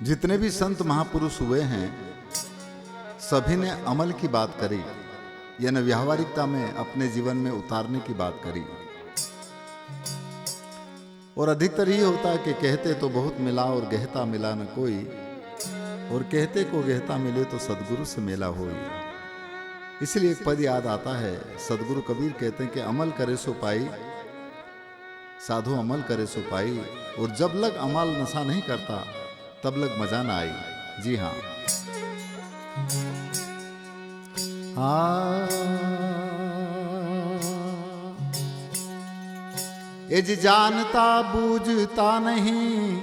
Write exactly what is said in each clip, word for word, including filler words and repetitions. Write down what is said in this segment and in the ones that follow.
जितने भी संत महापुरुष हुए हैं, सभी ने अमल की बात करी, यानी व्यावहारिकता में अपने जीवन में उतारने की बात करी। और अधिकतर ये होता है कि कहते तो बहुत मिला और गहता मिला न कोई, और कहते को गहता मिले तो सदगुरु से मेला होई। इसलिए एक पद याद आता है, सदगुरु कबीर कहते हैं कि अमल करे सो पाई, साधु अमल करे सो पाई, और जब लग अमल नशा नहीं करता, तब लग मजा ना आई। जी हाँ। हाँ। ए जी जानता बूझता नहीं,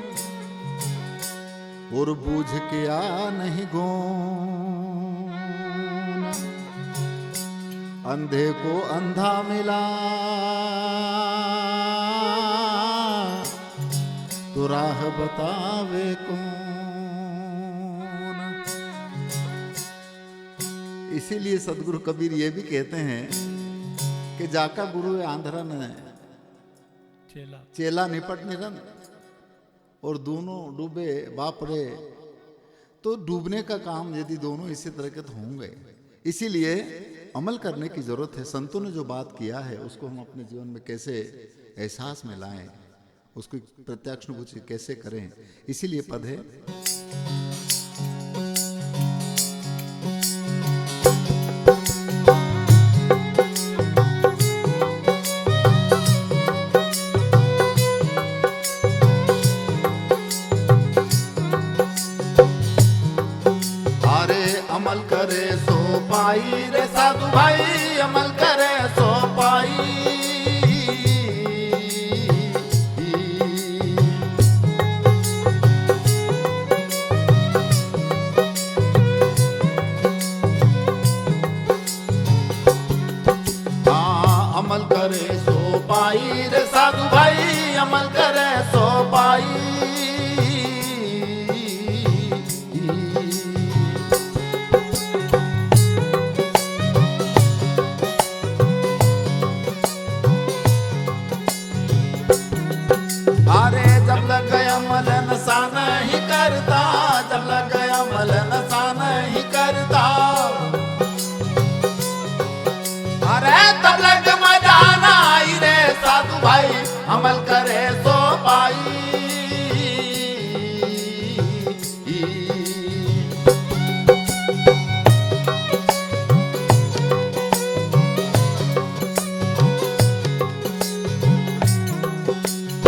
और बूझ के आ नहीं गौन। अंधे को अंधा मिला, तो राह बतावे कौन। इसीलिए सदगुरु कबीर ये भी कहते हैं कि जाका गुरु है आंधरा ने चेला। चेला निपट निरंत। और दोनों डूबे बापड़े, तो डूबने का काम यदि दोनों इसी तरह के तो होंगे। इसीलिए अमल करने की जरूरत है। संतों ने जो बात किया है, उसको हम अपने जीवन में कैसे एहसास में लाएं, उसकी प्रत्यक्ष अनुभूति कैसे करें, इसीलिए पद है। अरे अमल करे सो पाई रे साधु भाई, अमल करे सो पाई। हाँ, अमल करे सो पाई रे साधु भाई, अमल करे सो पाई। अरे जब लग अमल नशा नहीं करता, जब लग अमल नशा नहीं करता, अरे तब लग मजा ना आई रे साधु भाई, अमल करे सो पाई।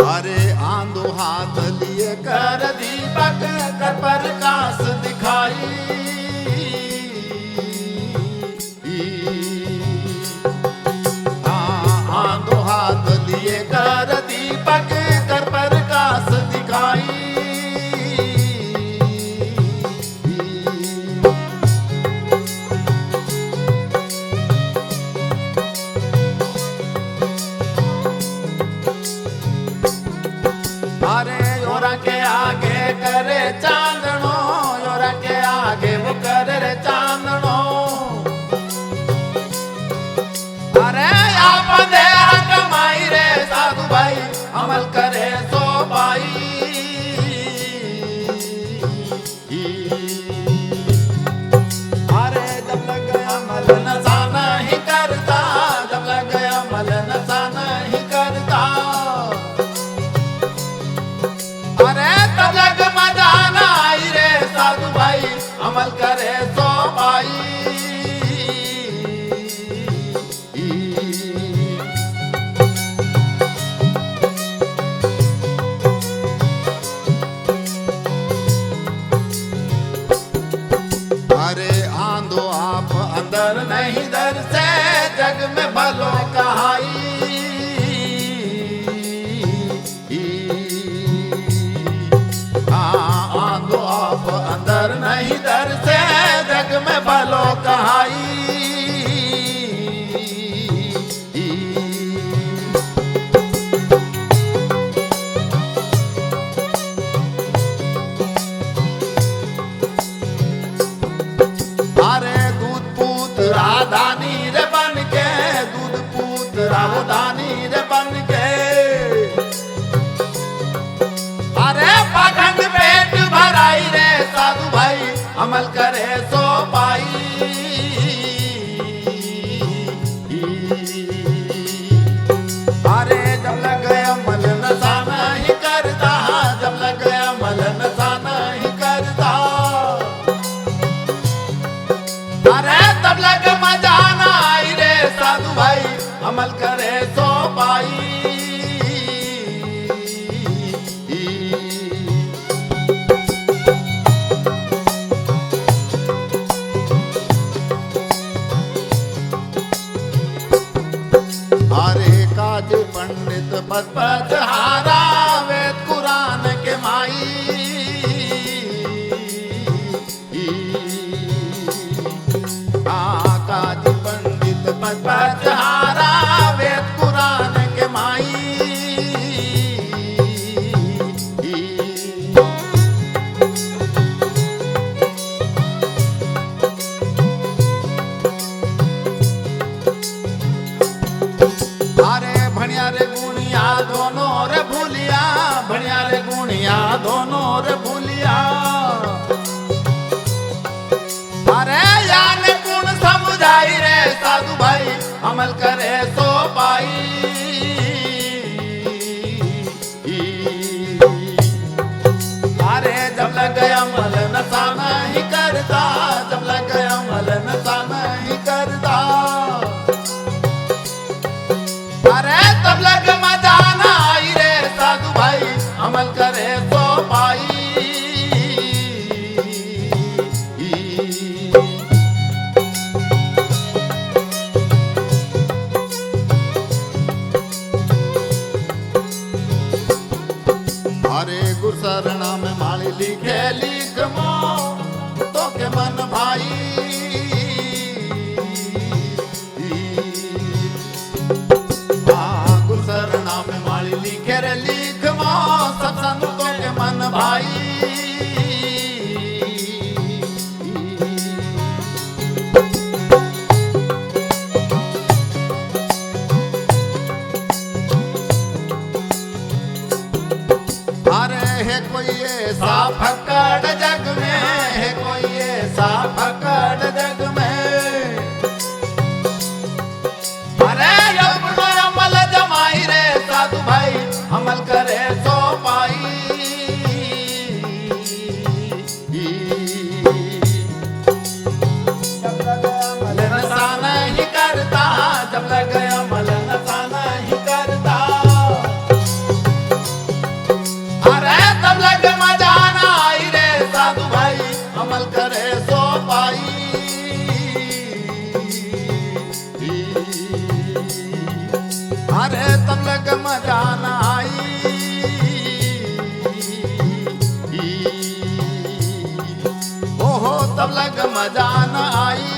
अरे आंधो हाथ लिए कर दीपक, कर प्रकाश दिखाई। हाँ, आंधो हाथ लिए कर दीपक, कर प्रकाश दिखाई। अरे ओरा के आगे करे चांदनो, ओरा के आगे वो करे रे चांदनो। अरे आप दे कमाई रे साधु भाई, अमल करे सो पाई। अरे जब लग अमल नशा नहीं करता, जब लग अमल नशा नहीं करता, अरे तब लग मजा ना आई रे साधु भाई, अमल करे सो पाई। अरे आंधो आप अंदर नहीं दर से, जग में भलो कहाई। हाँ, आंधो आप अंदर नहीं दर से, जग में भलो कहाई। अरे दूध पूत राधानी रे बन के, दूध पूत तानी रे बन के। अरे पाखंड पेट भराई रे साधु भाई, अमल करे सो पाई। अरे जब लगे अमल नशा नहीं करता, जब लगे अमल नशा नहीं करता। अरे तब लगे मजा ना आई रे साधु भाई, अमल करे सो पाई। अरे काजी पंडित पद पद हारा, वेद कुरान के माई। आ काजी पंडित पद पद हारा, वेद कुरान के माई। अरे भणिया रे गुणिया दोनों रे भूलिया, भणिया रे गुणिया दोनों रे भूलिया। अरे यान गुण समझाई रे साधु भाई, अमल करे सो पाई। अरे जब लगे अमल नशा नहीं करता, जब लगे अमल नशा नहीं करता। अरे तब लगे मजा ना आई रे साधु भाई, अमल करे सो पाई। अरे गुरु शरणा में माली लिखे लिख मो, तो के मन भाई। आ गुरु शरणा में माली लिखे रे लिख मो, सत्संग तो के मन भाई। अरे है कोई ऐसा फक्कड़ जग में, है कोई ऐसा फक्कड़ जग में। अरे अपनो अमल जमाई रे साधु भाई, अमल करे सो पाई। जब लगे अमल नशा नहीं करता, जब लगे अमल नशा नहीं करता। अरे तब लगे मजा ना आई रे साधु भाई, अमल करे सो पाई। अरे तब लगे मजा ना आई। ओहो तब लगे मजा ना आई।